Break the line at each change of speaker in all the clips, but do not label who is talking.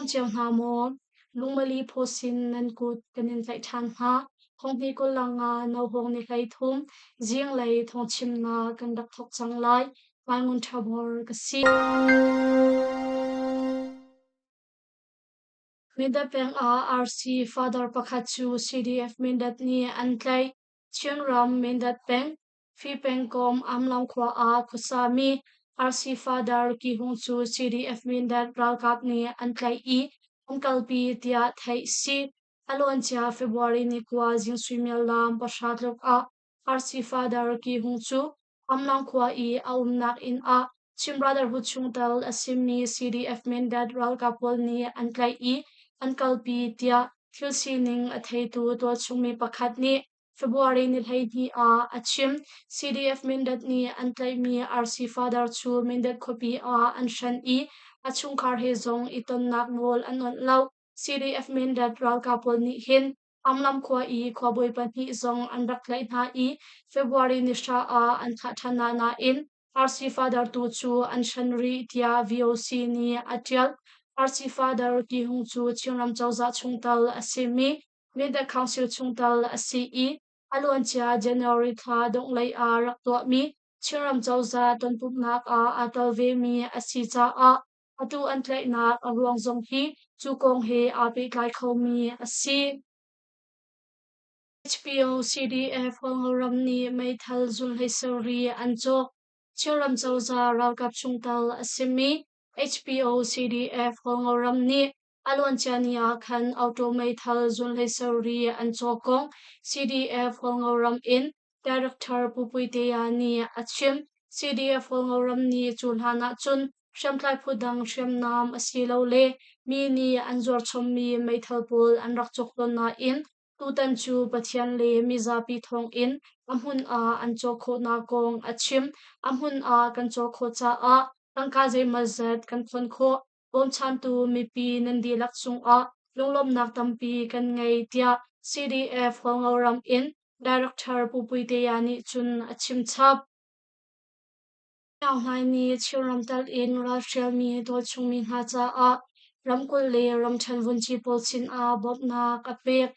dam cio hna maw? Lungmali phaw sin nan kut kan in tlaih ṭhan hna. Thonghni kul nga nohawng ni 13 zinglei thawngchimnak kan rak thawk cang lai. Ngun Ṭhabor ka si. Mindat peng ah RC Father pakhat cu CDF Mindat nih an tlaih. Chinram Mindat peng, Fi pengkomh Amlam khua ah khuasami RC Father Ki Hung cu CDF Mindat ralkap nih an tlaih i an kalpi tiah theih si. A luancia February ni 9 zing suimilam 9 tluk ah RC Father Ki Hung cu Amlang khua i a umnak inn ah Chin Brotherhood chungtel a simi CDF Mindat ralkap pawl nih an tlaih i an kalpi tiah thil sining a theitu tualchungmi pakhat nih February ni 12 ah a chim. CDF Mindat nih an tlaihmi RC Father cu Mindat khuapi ah an hran i a chungkhar he zong i tonnak nawl an awnh lo. CDF Mindat ralkap pawl nih hin Amlam khua i khuabawi pahnih zong an rak tlaih hna i February ni 9 ah an thlah ṭhan hna nain RC Father tu cu an hran rih tiah VOC nih a ṭial. RC Father Ki Hung cu Chinram cozah chungtel a simi Mindat Council chungtel a si i a luancia January thla donghlei ah rak tuahmi Chinram cozah tonpumhnak ah aa tel vemi a si caah atu an tlaihnak a ruang zong hi cu kong he aa pehtlai khomi a si. HPO CDF Hualngoram nih meithal zunhlei seri an cawk. Chinram cozah ralkap chungtel a simi HPO CDF Hualngoram nih a luancia ni ah khan auto meithal zunhlei seri an cawk kong CDF Hualngoram in Director Pu Puitea nih a chim. CDF Hualngoram nih cu hlan ahcun hriamtlai phu dang hriamnam asilole mi nih an zuar chommi meithal pawl an rak cawk tawn nain tutan cu Pathian le mizapi thawngin a hmun ah an cawk khawhnak kong a chim. A hmun ah kan cawk khawh caah tangka zeimawzat kan khon khawh. Bawmchantu mipi nan dihlak cungah lunglawmhnak tampi kan ngei tiah CDF Hualngoram in Director Pu Puitea nih cun a chim chap. Hlai nih Chinram tal in ralhrialmi tualchungmi hna caah ramkulh le ramṭhen vunci pawl sinah bawmhnak a pek.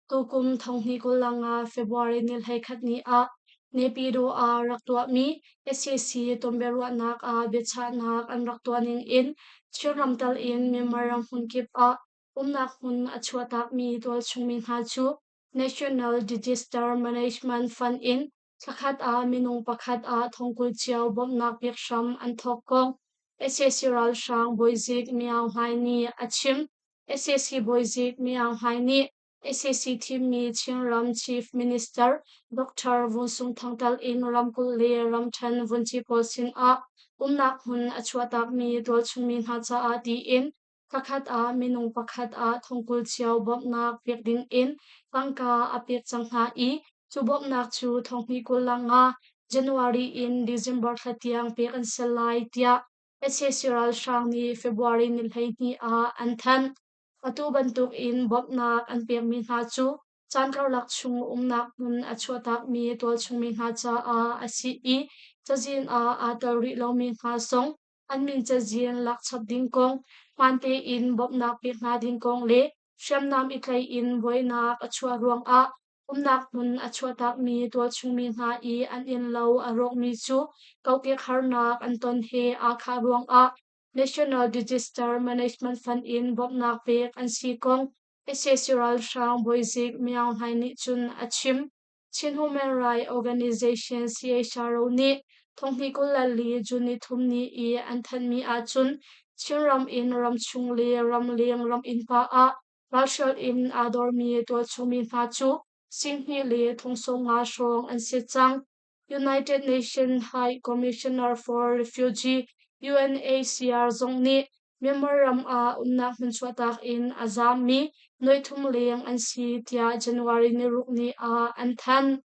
Tukum 2025 February ni 11 ni ah Naypyidaw ah rak tuahmi sac tonbiaruahnak ah biachahnak an rak tuah ning in Chinram tal in Myanmar ram hmunkip ah umnak hmun a chuahtakmi tualchungmi hna cu National Disaster Management Fund in thlakhat ah minung pakhat ah 20,000 cio bawmhnak pek hram an thawk kong sac ralhrang bawizik Myaung Hlaing nih a chim. Sac bawizik Myaung Hlaing nih sac thimmi Chinram Chief Minister Dr. Vun Sung Thang tal in ramkulh le ramṭhen vunci pawl sinah umnak hmun a chuahtakmi tualchungmi hna caah tiin thlakhat ah minung pakhat ah 20,000 cio bawmhnak pek dingin tangka a pek cang hna i cu bawmhnak cu 2025 January in December thla tiang pek an si lai tiah sac ralhrang nih February ni 12 ah an thanh. Atu bantuk in bawmhnak an pekmi hna cu caan karlak chung umnak hmun a chuahtakmi tualchungmi hna caah a si i cazin ah aa tel rih lomi hna zong an min cazin lakchap ding kong, hmaan tein bawmhnak pek hna ding kong le hriamnam i tlaih in buainak a chuah ruangah umnak hmun a chuahtakmi tualchungmi hna i an innlo a rawkmi cu kokek harnak an ton he aa khah ruangah National Disaster Management Fund in bawmhnak pek an si kong sac ralhrang bawizik Myaung Hlaing nih cun a chim. Chin Human Rights Organization CHRO nih 2024 June ni thum ni i an thanhmi ahcun Chinram in ramchung le ramleng ram innpa ah ralhrial in aa dormi tualchungmi hna cu 2,000 le 75,000 hrawng an si cang. United Nations High Commissioner for Refugee UNHCR zong nih Myanmar ram ah umnak hmun chuahtak in a zaammi 3,000 leng an si tiah January ni ruk ni ah an thanh.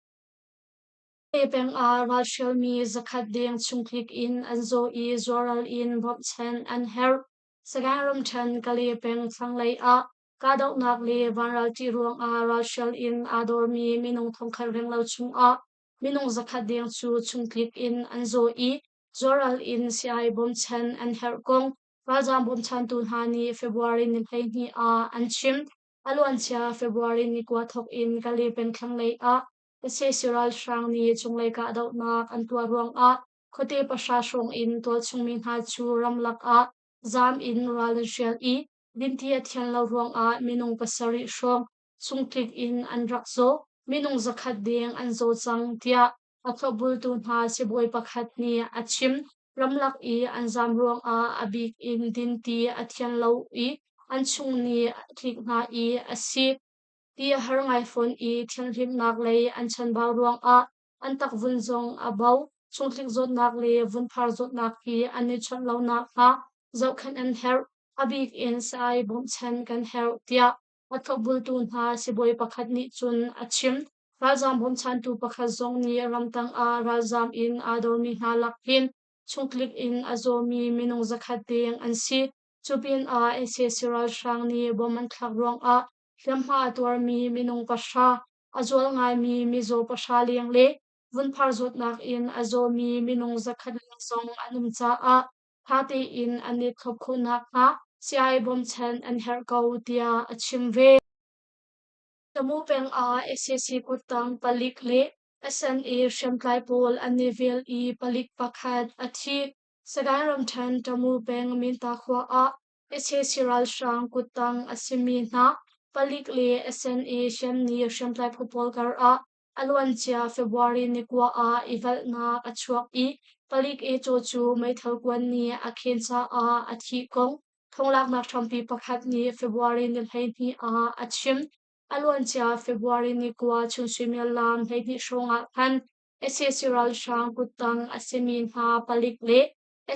Peng ah ralhrialmi 100 deng chungtlik in an zaw i zuaral in bawmhchanh an herh. Sagaing ramṭhen Kale peng thlanglei ah kahdohnak le vanral ṭih ruangah ralhrial in aa dawrmi minung 1,000 renglo chungah minung 100 deng cu chungtlik in an zaw i zuaral in sii-ai bawmchan an herh kong. ralzaam bawmchantu hna nih February ni 12 ah an chim. A luancia February ni kua thawk in Kale peng thlanglei ah sac ralhrang nih cunglei kahdohnak an tuah ruangah khuate pahra hrawng in tualchung mi hna cu ramlak ah zaam in ral an hrial i dinti a thian lo ruangah minung pasarih hrawng chungtlik in an rak zaw. Minung zakhat deng an zaw cang tiah a thlopbultu hna sibawi pakhat nih a chim. Ramlak i an zaam ruangah a bik in dinti a thian lo i an chung nih a tlik hna i a si. Ti a har ngai fawn i thianhhlimhnak lei an chanbau ruangah an takvun zong a bo. Chungtlik zawtnak le vunphar zawtnak hi an i chawnh lo nakhnga zohkhenh an herh. A bik in sii bawmhchanh kan herh tiah a thlopbultu hna sibawi pakhat nih cun a chim. Ralzaam bawmchantu pakhat zong nih ramtang ah ralzaam in aa dormi hna lak hin chungtlik in a zawmi minung zakhat deng an si. Cu pinah sac ralhrang nih bom an thlak ruangah hliamhma a tuarmi minung pahra, a zual ngaimi mizaw pahra leng le vunphar zawtnak in a zawmi minung zakhat leng zong an um caah ṭha tein an i thlop khawh nakhnga sii bawmchan an herh ko tiah a chim ve. Tamu peng ah sac kuttang palik le SNA hriamtlai pawl an i vel i palik pakhat a thi. Sagaing ramṭhen Tamu peng Minta khua ah sac ralhrang kuttang a simi hna palik le SNA hriamni hriamtlai phu pawl karah a luancia February ni kua ah i valhnak a chuak i palik ecaw cu meithal kuan nih a khen caah a thih kong thonglaknak hrampi pakhat nih February ni 12 ah a chim. A luancia February ni kua chun suimilam 12 hrawng ah khan sac ralhrang kuttang a simi hna palik le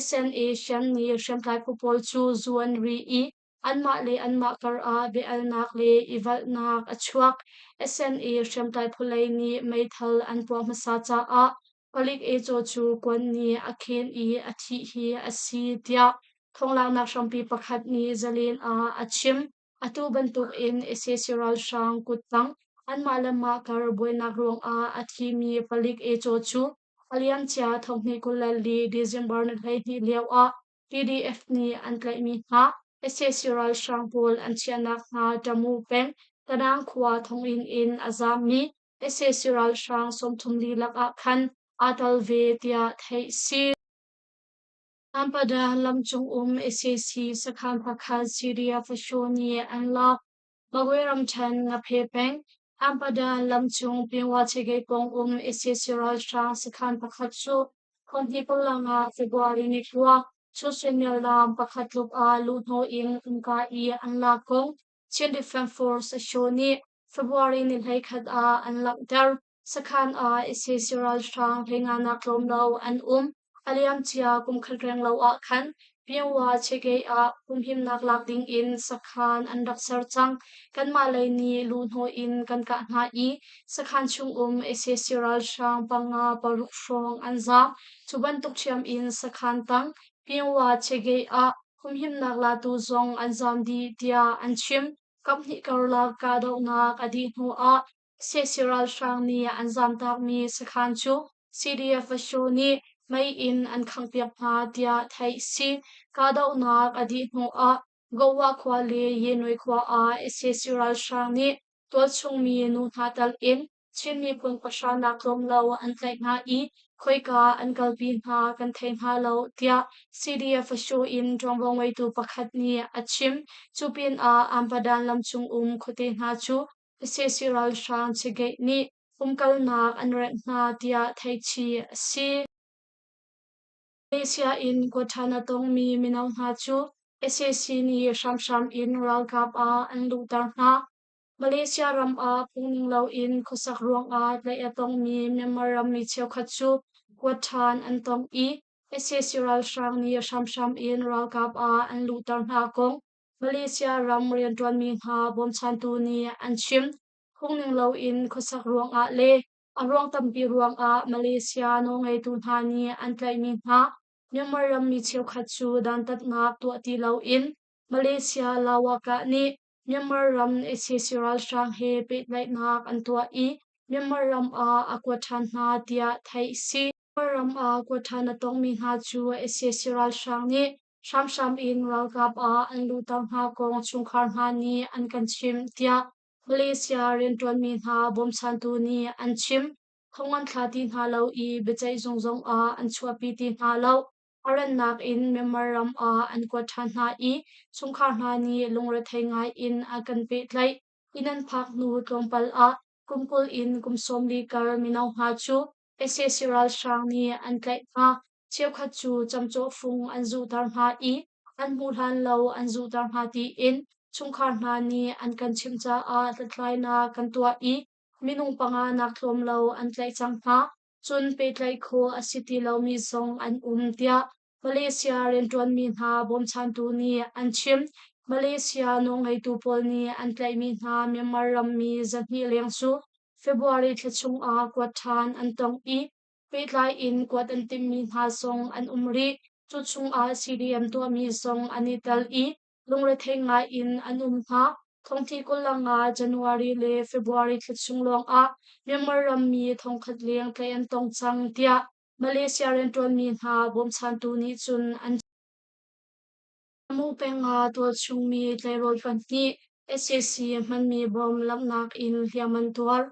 SNA hriamni hriamtlai phu pawl cu zu an ri i anmah le anmah karah bia-alnak le i valhnak a chuak. SNA hriamtlai phu lei nih meithal an puah hmasa caah palik ecaw cu kuan nih a khen i a thih hi a si tiah thonglaknak hrampi pakhat nih Zalen ah a chim. Atu bantukin sac ralhrang kuttang anmah le mah kar buainak ruangah a thimi palik ecaw cu a liamcia thonghnih 24 December ni 12 lioah PDF nih an tlaihmi hna sac ralhrang pawl an chiahnak hna Tamu peng Tanang khua thonginn in a zaammi sac ralhrang 34 lakah khan aa tel ve tiah theih si. Ampada lamcung um sac sakhan pakhat Syria Fasho nih an lak. Magwe ramṭhen Ngaphe peng Ampada lamcung Pingwa-Chegei pawng um sac ralhrang sakhan pakhat cu thonghnih palang ah February ni kua chun-suimilam pakhat tluk ah luhhnawh in innka i an lak kong Chin Defense Force Asho nih February ni 11 ah an langhter. Sakhan ah sac ralhrang hleinganak tlawm lo an um. A liamcia kum khat reng lo ah khan Pyingwa Chegei ah humhimnak lak ding in sakhan an rak ser cang. Kanmah lei nih luhhnawh in kan kah hna i sakhan chung um sac ralhrang panga paruk hrawng an zaam. Cu bantuk ṭhiam in sakhan tang Pyingwa Chegei ah humhimnak latu zong an zaam dih tiah an chim. Kaphnih karlak kahdohnak a dih hnu ah sac ralhrang nih an zamtakmi sakhan cu CDF Vasho nih mei in an khanghpiak hna tiah theih si. Kahdohnak a dih hnuah Gowa khua le Yenoi khua ah sac ralhrang nih tualchungmi nu hna tal in Chin miphun pahra nak tlawm lo an tlaih hna i khoika an kalpi hna kan thei hna lo tiah CDF Vasho in ṭuanvo ngeitu pakhat nih a chim. Cu pinah Ampadan lamcung um khuate hna cu sac ralhrang chigeih nih umkalnak an rengh hna tiah theihchih a si. Malaysia in kuat ṭhan a tongmi mino hna cu sac nih hramhram in ralkap ah an luhter hna. Malaysia ram ah phungning loin khuasak ruangah tlaih a tongmi Myanmar rammi cheukhat cu kuat ṭhan an tong i sac ralhrang nih hramhram in ralkap ah an luhter hna kong Malaysia ram rianṭuanmi hna bawmchantu nih an chim. Phungning loin khuasak ruangah le a ruang tampi ruangah Malaysia nawlngeitu hna nih an tlaihmi hna Myanmar rammi cheukhat cu dantatnak tuah ti loin Malaysia Lawakah nih Myanmar ram sac ralhrang he pehtlaihnak an tuah i Myanmar ram ah a kuat ṭhan hna tiah theih a si. Myanmar ram ah kuat ṭhan a tongmi hna cu sac ralhrang nih Hramhram in ralkap ah an luhter hna kong chungkhar hna nih an kan chimh, tiah Malaysia rianṭuanmi hna bawmchantu nih an chim. Thong an thla ti hna lo i biaceihzung zongah an chuahpi ti hna lo. A rannak in Myanmar ram ah an kuat ṭhan hna i chungkhar hna nih lungrethei ngai in a kan pehtlaih. Inn an phak hnu tlawmpal ah kum 20 in kum 40 kar mino hna cu sac ralhrang nih an tlaih hna. Cheukhat cu camcawh fung an zuhter hna i an hmuh hlan lo an zuhter hna tiin chungkhar hna nih an kan chimh caah hlathlainak kan tuah i minung panga nak tlawm lo an tlaih cang hna. Cun pehtlaih khawh a si ti lomi zong an um, tiah Malaysia rianṭuanmi hna bawmchantu nih an chim. Malaysia nawlngeitu pawl nih an tlaihmi hna Myanmar rammi 200 leng cu February thla chungah kuat ṭhan an tong i pehtlai in kuat an timhmi hna zong an um rih. Cu chungah CDM tuahmi zong an i tel i lungrethei ngai in an um hna. Thongthi 25 January le February thla chung lawngah Myanmar rammi thongkhat leng tlaih an tong cang, tiah Malaysia rianṭuanmi hna bawmchantu nih cun an Tamu peng ah tualchungmi tleirawl pahnih sac hmanmi bom lamhnak in hliam an tuar.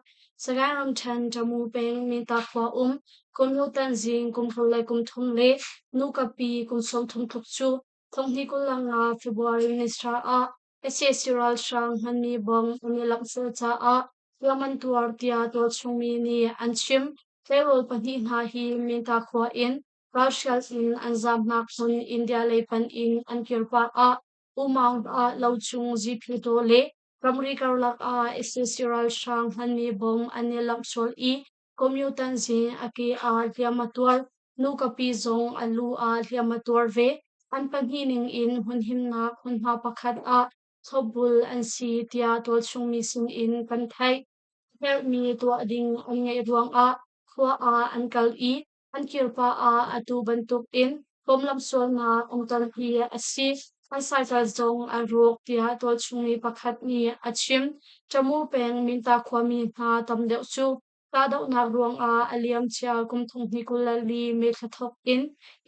Sagaing ramṭhen Tamu peng Minta khua um Kumlu Tanzing kum 23 le Nukapi kum 30 tluk cu thonghnih 25 February ni thla ah sac ralhrang hmanmi bom an i lamhsual caah hliam an tuar tiah tualchungmi nih an chim. Tleirawl pahnih hna hi Minta khua in ralhrial in an zaamnak hmun India lei panh in an kir pah ah U Maung ah lo chung Ziphidaw le ramri karlak ah sac ralhrang hmanmi bom an i lamhsual i Komyutan zing a ke ah hliam a tuar. Nu kapi zong a lu ah hliam a tuar ve. An pahnih ning in hmunhimnak hmunhma pakhat ah thlopbul an si tiah tualchungmi sinin kan theih. Herhmi tuah ding an ngeih ruangah khua ah an kal i an kir pah ah atu bantukin bawmlam sualnak umter hi a si. An cycle zong a rawk tiah tualchungmi pakhat nih a chim. Tamu peng Minta khuami hna tam deuh cu kahdohnak ruangah a liamcia kum 2024 May thla thawk in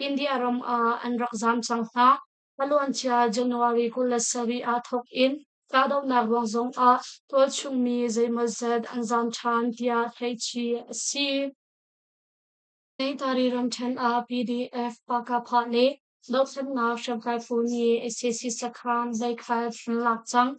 India ram ah an rak zaam cang hna. A luancia January 27 ah thawk in kahdohnak ruang zongah tualchungmi zeimawzat an zaam ṭhan tiah theihchih a si. Tari ramṭhen ah PDF Pakapha le dohthlennak hriamtlai phu nih sac sakhan zeikhat an lak cang.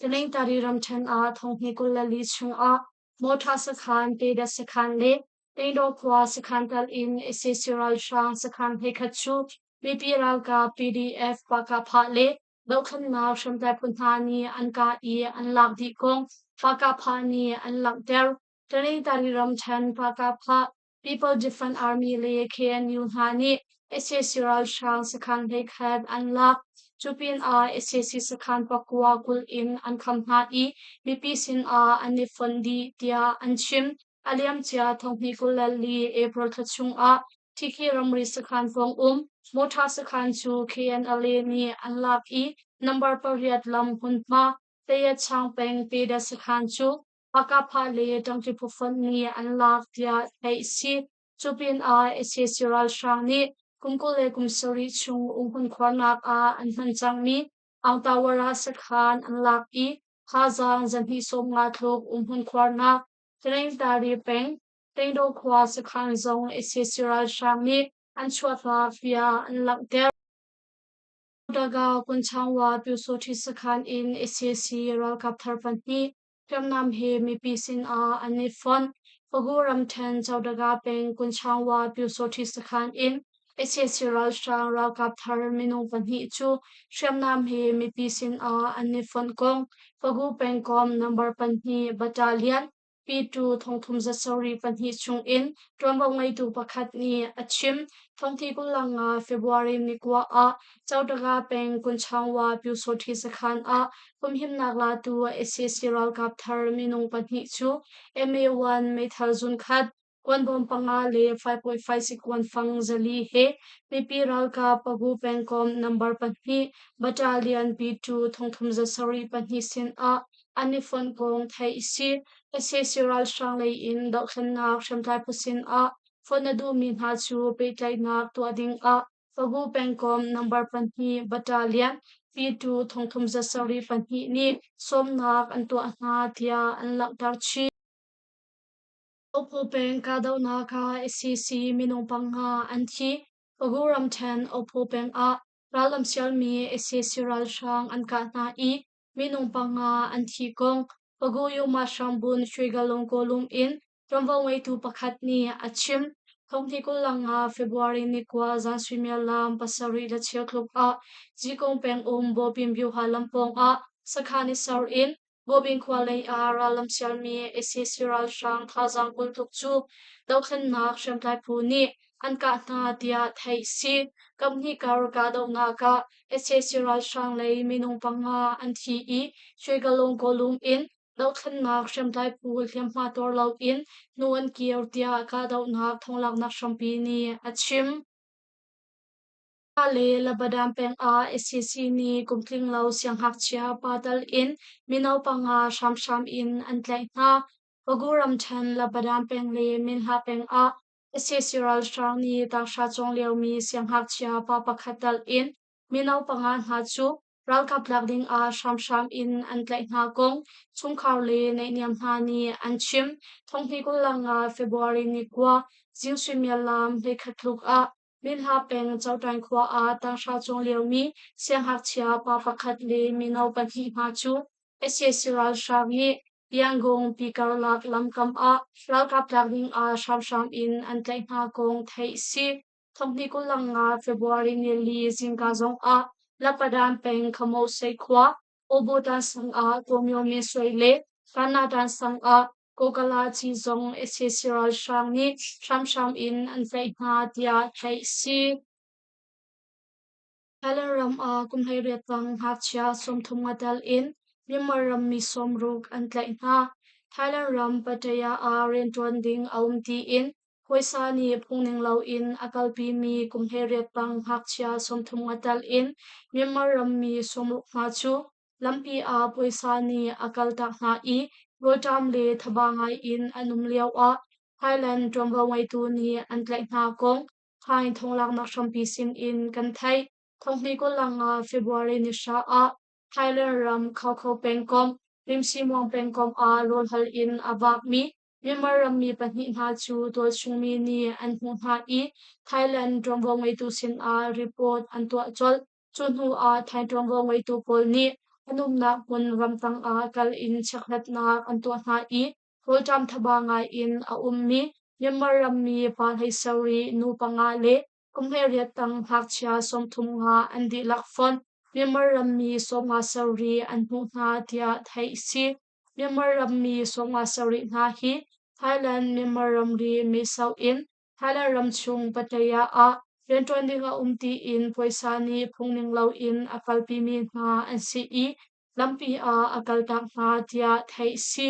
Taningtari ramṭhen ah thonghnih 24 chungah Mawṭha sakhan, Pedat sakhan le Taindaw khua sakhan tal in sac ralhrang sakhan hleikhat cu mipi ralkap PDF Pakapha le dohthlennak hriamtlai phu hna nih an kah i an lak dih kong Pakapha nih an langhter. Taningtari ramṭhen Pakapha People Defence Army le KNU hna nih sac ralhrang sakhan hleikhat an lak. Cu pinah sac sakhan pakua kulh in an kham hna i mipi sinah an i fonh dih tiah an chim. A liamcia thonghnih 24 April thla chungah Thikhi ramri sakhan pawng um Mawṭha sakhan cu KNLA nih an lak i number pariat lam hmunhma Tayachang peng Teda sakhan cu Hakapha le ṭangṭi phufonh nih an lak tiah theih a si. Cu pinah sac ralhrang nih kum 27 chung umhmun khuarnak ah an hman cangmi Aungtawara sakhan an lak i thazaang 250 tluk umhmun khuarnak Taningtari peng Tengdaw khua sakhan zong sac ralhrang nih an chuahtak tiah an langhter. Daga Kunchangwa Pyusawṭhi sakhan in sac ralkap thar pahnih hriamnam he mipi sinah an i fonh. Pagu ramṭhen Chowdaga peng Kunchangwa Pyusawṭhi sakhan in sac ralhrang ralkap thar minung pahnih cu hriamnam he mipi sinah an i fonh kong Pagu pengkomh number pahnih battalion P2 thongthum za sarih pahnih chungin ṭuanvo ngeitu pakhat nih a chim. Thongthi 25 February ni kua ah Chowdaga peng Kunchangwa Pyusawṭhi sakhan ah humhimnak latu sac ralkap thar minung pahnih cu MA1 meithal zunkhat, kuanbawm panga le 5.5 kuanfang 400 he mipi ralkap Pagu pengkomh number pahnih Battalion P2 thongthum za sarih pahnih sinah an i fonh kong theih a si. Sac ralhrang lei in dohthlennak hriamtlai phu sinah fonh a duhmi hna cu pehtlaihnak tuah dingah Pagu pengkomh number 2 Battalion P2 thongthum zasarih pahnih nih sawmnak an tuah hna tiah an langhter chih. Oppo peng kahdohnak ah SCC minung panga an thi. Pagu ramṭhen Oppo peng ah rallam sialmi SCC ralhrang an kah hna i minung panga an thi kong Pagu Yoma Hrambun Shwegalung Kawlum in ṭuanvo ngeitu pakhat nih a chim. Thonghni 25 February ni 9 zan suimilam 7:15 tluk ah Zikong peng um Bawpin Byuha lam pawng ah sakhan i ser in Bawpin khua lei ah rallam sialmi sac ralhrang thazaang 20 tluk cu dothlennak hriamtlai phu nih an kah hna tiah theih si. Kaphnih kar kahdohnak ah sac ralhrang lei minung panga an thi i Shwegalung Kawlung in dothlennak hriamtlai phu hliamhma tuar loin hnu an kir tiah kahdohnak thonglaknak hrampi nih a chim. Le Labadam peng ah SCC nih kum tlinglo siangngakchia pa tal in mino panga hramhram in an tlaih hna. Pagu ramṭhen Labadam peng le Minhla peng ah SCC ralhrang nih tanghra cawng liomi siangngakchia pa pakhat tal in mino panga hna cu ralkap tlak ding ah hramhram in an tlaih hna kong chungkhar le naihniam hna nih an chim. Thonghni 25 February ni 9 zing suimilam 11 tluk ah Minhla peng Coṭain khua ah tanghra cawng liomi siangngakchia pa pakhat le mino pahnih hna cu sac ralhrang nih Yangon pikarlak lamkam ah ralkap tlak ding ah hramhram in an tlaih hna kong theih a si. Thonghni 25 February nili zingka zong ah Lapadan peng Khamosei khua Obotan sang ah Kawmyo Min le Kanatan sang ah Kokala ci zong sac ralhrang nih hramhram in an tlaih hna tiah theih a si. Thailand ram ah kum 18 tang ngakchia 30 nga tel in Myanmar rammi 60 an tlaih hna. Thailand ram Pattaya ah rianṭuan ding a um tiin puaisa nih phungning loin a kalpimi kum 18 tang ngakchia 30 nga tel in Myanmar rammi 60 hna cu lampi ah puaisa nih a kaltak hna i rawlṭam le thaba ngai in an um lioah Thailand ṭuanvo ngeitu nih an tlaih hna kong Thai thonglaknak hrampi sinin kan theih. Thonghni 25 February ni hra ah Thailand ram Khao pengkomh, Rimsimuang pengkomh ah rawlhal in a vakmi Myanmar rammi pahnih hna cu tualchungmi nih an hmuh hna i Thailand ṭuanvo ngeitu sinah report an tuah colh. Cu hnu ah Thai ṭuanvo ngeitu pawl nih an umnak hmun ramtang ah kal in chekhlatnak an tuah hna i rawlṭam thaba ngai in a ummi Myanmar rammi pa 17 nu panga le kum 18 tang ngakchia 35 an dihlak fonh Myanmar rammi 57 an hmuh hna tiah theih a si. Myanmar rammi 57 hna hi Thailand Myanmar ramri Mesau in Thailand ramchung Pattaya ah rianṭuan ding a um tiin puaisa nih phungning loin a kalpimi hna an si i lampi ah a kaltak hna tiah theih a si.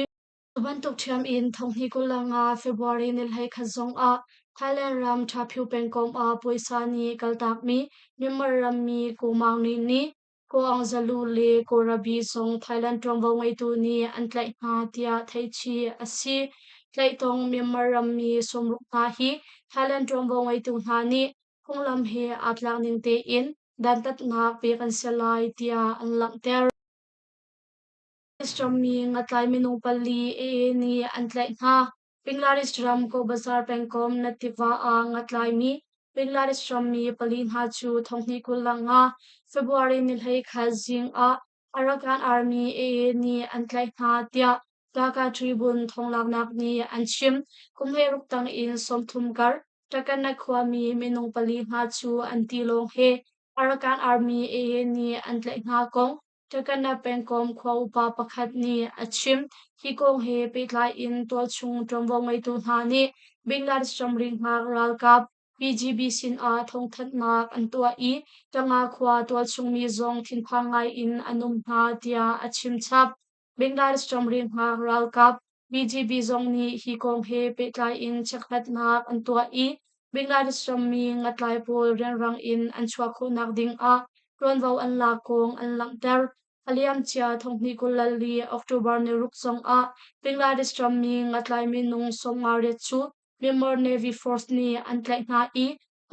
Cu bantuk ṭhiam in thonghni 25 February ni 11 zong ah Thailand ram Ṭhaphiu pengkomh ah puaisa nih kaltakmi Myanmar rammi Ko Maung Ni nih Ko Aung Zalu le Ko Rabi zong Thailand ṭuanvo ngeitu nih an tlaih hna tiah theihchih a si. Tlaihtong Myanmar rammi 60 hna hi Thailand ṭuanvo ngeitu hna nih phunglam he aa tlak ning tein dantatnak pek an si lai tiah an langhter. Rammi ngatlai minung pali AA nih an tlaih hna. Bangladesh ram Kobazar pengkomh Nativa ah ngatlaimi Bangladesh rammi pali hna cu thonghnih 25 February ni 11 zing ah Arakan Army AA nih an tlaih hna tiah Dhaka Tribune thawnglaknak nih an chim. Kum 16 tang in 30 kar Takana khuami minung pali hna cu an tilawng he Arakan Army AA nih an tlaih hna kong Takana pengkomh khua upa pakhat nih a chim. Hi kong he pehtlai in tualchung ṭuanvo ngeitu hna nih Bangladesh ramri hngak ralkap BGB sinah thawngthanhnak an tuah i Tanga khua tualchungmi zong thinphang ngai in an um hna tiah a chim chap. Bangladesh ramri hngak ralkap BGB zong nih hi kong he pehtlai in chekhlatnak an tuah i Bangladesh rammi ngatlai pawl rianrang in an chuah khawhnak ding ah ṭuanvo an lak kong an langhter. A liamcia thonghnih 24 October ni 6 zong ah Bangladesh rammi ngatlai minung 58 cu Myanmar Navy Force nih an tlaih hna i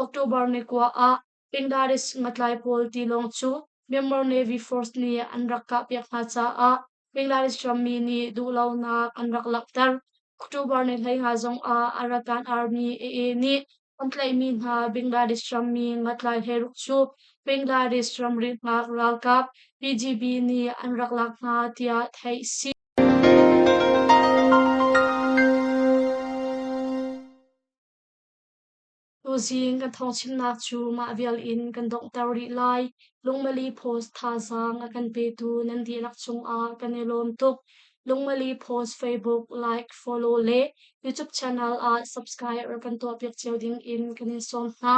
October ni 9 ah. Bangladesh ngatlai pawl tilawng cu Myanmar Navy Force nih an rak kahpiak hna caah Bangladesh rammi nih duhlonak an rak langhter. October ni 15 zongah Arakan Army AA nih an tlaihmi hna Bangladesh rammi ngatlai hleiruk cu Bangladesh ramri hngak ralkap BGB nih an rak lak hna tiah theih a si. Tuzing kan thawngchimnak cu mah vial in kan donghter rih lai. Lungmali Post thazaang a kan petu nan dihlak cungah kan i lawm tuk. Lungmali Post Facebook like, follow le YouTube channel ah subscribe rak kan tuahpiak cio ding in kan in sawm hna.